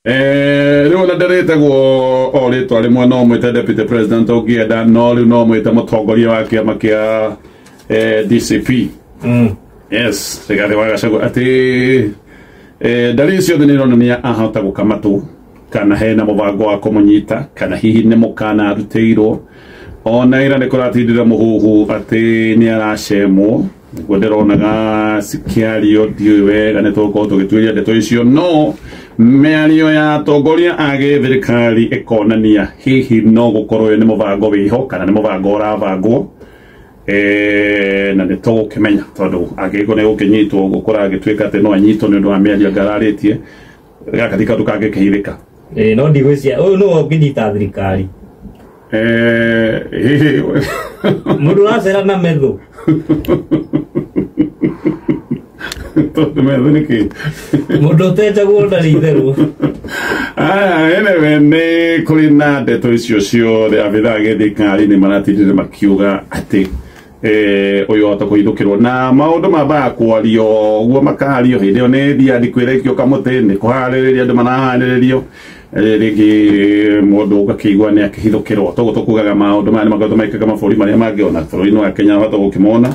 Rĩu ona ndarĩtagwo o rĩtwa rĩmwe, no mwĩte deputy president ũngĩenda, no rĩu no mwĩte mũtongoria wa kĩama kĩa DCP. Yes, Rigathĩ wa Gachagua atĩ dalili ciothe nĩ ironania ahota gũkamatwo kana hena mũbango wa kũmũnyita kana hihi nĩ mũkana arutĩirwo. Ona ira nĩ kũratindire mũhuhu atĩ nĩ aracemwo, nĩguo ndĩronaga cikĩario, ndiũĩ wega nĩ tũgũkorwo tũgĩtuĩria ndeto icio, no mĩario ya atongoria a gĩthirikari ĩkonania hihi no gũkorwo ũyũ nĩ mũbango wĩho kana nĩ mũbango ũrabangwo. Na nĩ tũgũkĩmenya tondũ angĩkorwo nĩ gũkĩnyitwo ũguo kũragĩtuĩka atĩ no anyitwo nĩ ũndũ wa mĩario ngararĩtie, gaka ti kaũndũ kangĩkĩhithĩka. No ndigwĩciria ũyũ nĩwe ũngĩnyita thirikari. Hihi Mũndũ ũracera na metho. Tondũ metho nĩ kĩ? Mũndũ ũtenjagwo ndarĩ itherũ. Aya, anyway, nĩ kũrĩ na ndeto icio ciothe, abithaa a gĩthirikari nĩ maratindire makiuga atĩ ũyũ ahota kũhithũkĩrwo na maũndũ mambaga kwario ũguo makario hĩndĩ ĩyo nĩ thiaga ndikwĩrekio kamũtĩ nĩ kũharĩrĩria andũ maraharĩrĩrio, rĩngĩ mũndũ ũgakĩigua nĩ akĩhithũkĩrwo. Toguo tũkugaga maũndũ maya nĩ makoretwo magĩkĩka mabũrũri marĩa mangĩ, ona bũrũri-inĩ wa Kenya wahota gũkĩmona.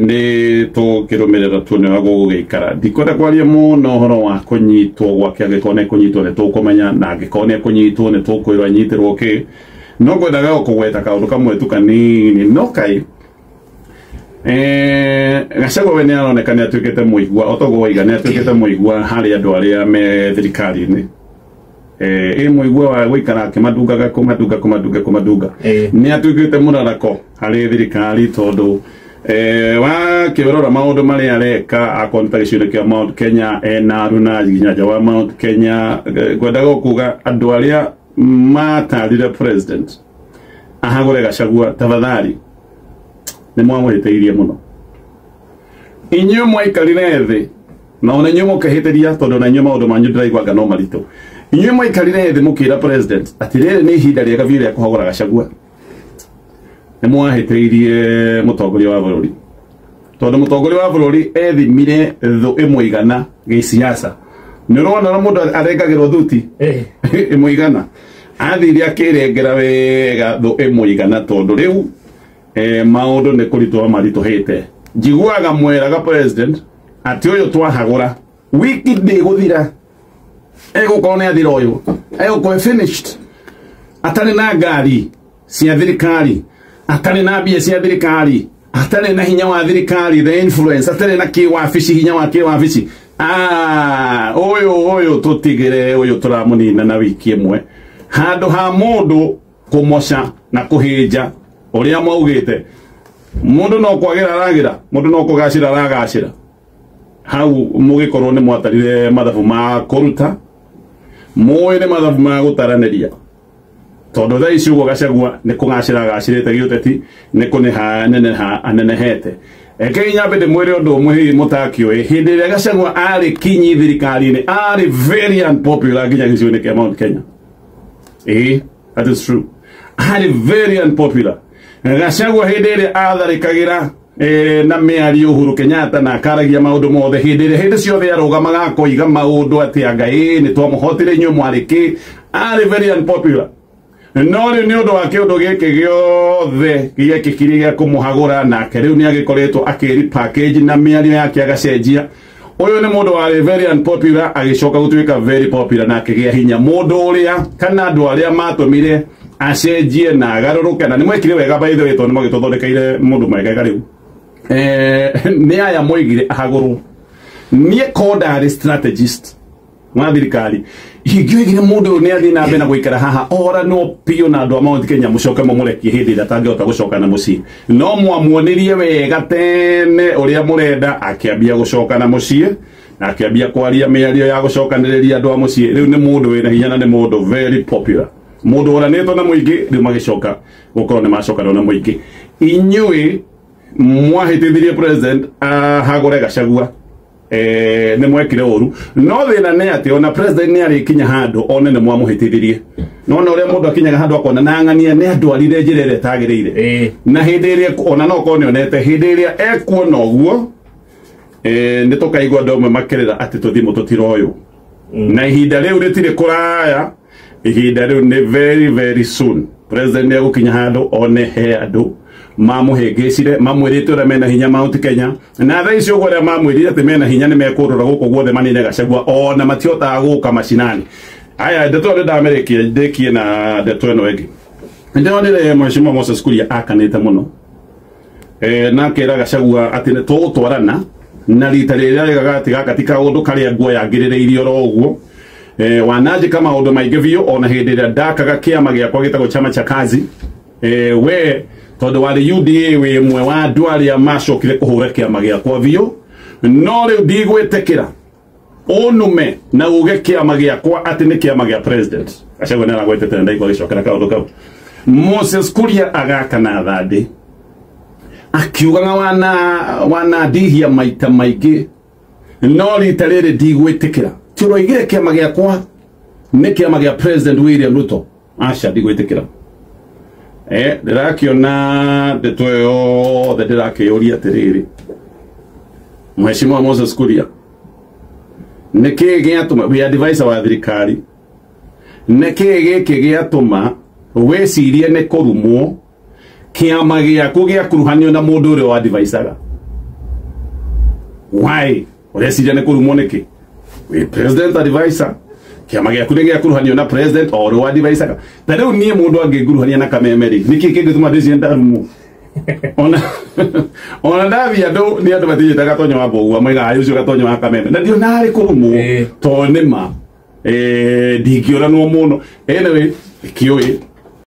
Nĩ tũkĩrũmĩrĩra tuone ũrĩa gũgũgĩikara. Ndikwenda kwaria mũno ũhoro wa kũnyitwo gwake, angĩkorwo nĩ kũnyitwo nĩ tũkũmenya, na angĩkorwo nĩ kũnyitwo nĩ tũkwĩrwo anyitĩrwo kĩ, no ngwendaga kũgweta kaũndũ kamwe tu kanini. No kai Gachagua we nĩ aroneka nĩ atuĩkĩte mũigua, o toguo waiga nĩ atuĩkĩte mũigua harĩ andũ arĩa me thirikari-inĩ. Ĩ mũigua wa gũikara akĩmadungaga kũmadunga kũmadunga kũmadunga. Nĩ atuĩkĩte mũrarako harĩ thirikari tondũ wakĩrora maũndũ marĩa areka akorwo nĩ ta gĩcigo kĩa Mount Kenya, ena aruna nginya nja wa Mount Kenya. Ngwendaga kuga andũ arĩa matarire president ahagũre Gachagua, tafadhali nĩ mwamũhĩtĩirie mũno. Inyuĩ mwaikarire thĩ na ona inyuĩ mũkĩhĩtĩria, tondũ ona inyuĩ maũndũ manyu ndĩraigua anga no maritũ. Inyuĩ mwaikarire thĩ mũkĩra president atĩ rĩrĩ nĩ ihinda rĩega biũ rĩa kũhagũra Gachagua, nĩ mwahĩtĩirie mũtongoria wa bũrũri, tondũ mũtongoria wa bũrũri ethimire thũ ĩmũigana gĩciaca. Nĩ ũrona ũrĩa mũndũ arengagĩrwo thuti ĩmũigana, athire akĩrengera wega thũ ĩmũigana, tondũ rĩu maũndũ nĩ kũritũha maritũhĩte. Njiguaga mweraga president atĩ ũyũ twahagũra wiki ndĩgũthira egũkorwo nĩ athira, ũyũ egũkorwo finished, atarĩ na ngari cia thirikari, atarĩ na mbia cia thirikari, atarĩ na hinya wa thirikari, the influence, atarĩ na kĩwabici, hinya wa kĩwabici. Ũyũ ũyũ tũtigĩre, ũyũ tũramũnina na wiki ĩmwe, handũ ha mũndũ kũmoca na kũhĩnja ũrĩa mwaugĩte. Mũndũ no kwagĩra aragĩra, mũndũ no kũgacĩra aragacĩra. Hau mũgĩkorwo nĩ mwatarire mathabu ma kũruta, mũĩ nĩ mathabu ma gũtaranĩria, tondũ thaa ici ũguo Gachagua nĩ kũgacĩra agacĩrĩte gĩũteti, nĩ kũneha neneha anenehete. Rekei nyambe ndĩmwĩre ũndũ ũmwe hihi mũtakĩũĩ. Hĩndĩ ĩrĩa Gachagua arĩ kinyi thirikari-inĩ, arĩ very unpopular nginya gĩcigo-inĩ kĩa Mount Kenya. That is true, arĩ very unpopular Gachagua hĩndĩ ĩrĩa atharĩkagĩra na mĩario Uhuru Kenyatta na akaragia maũndũ mothe, hĩndĩ ĩrĩa hĩndĩ ciothe arũgamaga akoiga maũndũ atĩ anga ĩ nĩ twamũhotire inyuĩ mwarĩ kĩ, arĩ very unpopular. No rĩu nĩ ũndũ wa kĩũndũ gĩkĩ gĩothe gĩekĩkire gĩa kũmũhagũra, nake rĩu nĩ agĩkoretwo akĩri package na mĩario yake agacenjia. Ũyũ nĩ mũndũ warĩ very unpopular agĩcoka gũtuĩka very popular na akĩgĩa hinya. Mũndũ ũrĩa kana andũ arĩa matũmire acenjie na agarũrũke, na nĩ mwekire wega by the way, tondũ nĩ mwagĩtũthondekeire mũndũ mwegega rĩu. Nĩ aya moigire ahagũrwo. Niĩ ko ndarĩ strategist wa thirikari, ingĩoigire mũndũ ũyũ nĩ athiĩ na mbere na gũikara haha oranwo biũ na andũ a Mount Kenya, mũcoke mũmũrekie hĩndĩ ĩrĩa atangĩhota gũcoka na mũciĩ. No mwamuonirie wega tene ũrĩa mũrenda, akĩambia gũcoka na mũciĩ na akĩambia kwaria mĩario ya gũcokanĩrĩria andũ a mũciĩ. Rĩu nĩ mũndũ wĩna hinya na nĩ mũndũ very popular, mũndũ ũranĩtwo na mũingĩ. Rĩu magĩcoka gũkorwo nĩ macokanwo na mũingĩ. Inyuĩ mwahĩtithirie president ahagũre Gachagua, nĩ mwekire ũru. No thĩna nĩ atĩ ona president nĩ arĩkinya handũ one nĩ mwamũhĩtithirie. Nona ũrĩa mũndũ akinyaga handũ akona na ng'ania nĩ andwarire njĩra ĩrĩa ĩtagĩrĩire, na hĩndĩ ĩrĩa ona no korwo nĩonete hĩndĩ ĩrĩa ekuona ũguo, nĩ tũkaigua andũ amwe makĩrĩra atĩ tũthimũ tũtiroywo. Na ihinda rĩu rĩtirĩ kũraya, ihinda rĩu nĩ very very soon. President nĩ egũkinya handũ one he andũ mamũhĩngĩcire, mamwĩrĩte ũrĩa mena hinya Mount Kenya, na thaa ici ũguo arĩa mamwĩrire atĩ mena hinya nĩ mekũrũra gũkũ guothe manine Gachagua, ona matihotaga gũka macinani. Aya, ndeto ĩyo nĩndamĩrĩkia, ndĩkie na ndeto ĩno ĩngĩ. Nĩndĩronire Mheshimiwa Moses Kuria akanĩte mũno, na akĩra Gachagua atĩ nĩ tũgũtwarana na rita rĩrĩa rĩgaga atĩ gaka ti kaũndũ karĩa nguo yangĩrĩrĩirie oro ũguo. Wananjĩka maũndũ maingĩ biũ, ona hĩndĩ ĩrĩa ndakaga kĩama gĩakwa gĩtagwo Chama cha Kazi. We tondũ warĩ UDA, wĩ ĩmwe wa andũ arĩa macokire kũhũra kĩama gĩakwa biũ, no rĩu ndigwĩtĩkĩra ũnume na uge kĩama gĩakwa atĩ nĩ kĩama gĩa president. Gachagua nĩ aragwetete na ndaigua agĩcokera kaũndũ kau. Moses Kuria agakana thandĩ akiugaga wanandihia maita maingĩ, no rita rĩrĩ ndigwĩtĩkĩra. Ti ũroigire kĩama gĩakwa nĩ kĩama gĩa President William Ruto? Aca, ndigwĩtĩkĩra. Ndĩrakĩona ndeto ĩyo yothe, ndĩrakĩyũria atĩrĩrĩ, Mheshimiwa Moses Kuria, nĩkĩĩ gĩatũma wĩ advisor wa thirikari, nĩkĩĩ gĩkĩ gĩatũma wĩcirie nĩ kũrumwo kĩama gĩaku gĩakuruhanio na mũndũ ũrĩa wadvisaga? Why ũreciria nĩ kũrumwo nĩkĩ? Wĩ president advisor, kĩama gĩaku nĩ gĩakuruhanio na president o ũrĩa wadvisaga. Ta rĩu niĩ mũndũ angĩnguruhania na Kameme rĩ, nĩkĩ kĩngĩtũma ndĩcirie ndarumwo? Ona ndathiĩ andũ nĩ andũ matinjĩtaga Gatonyo wa Mbũgua, moigaga ũcio Gatonyo wa Kameme, na ndio narĩ kũrumwo, tondũ nĩ ma ndingĩũranwo mũno. Anyway, kĩũĩ.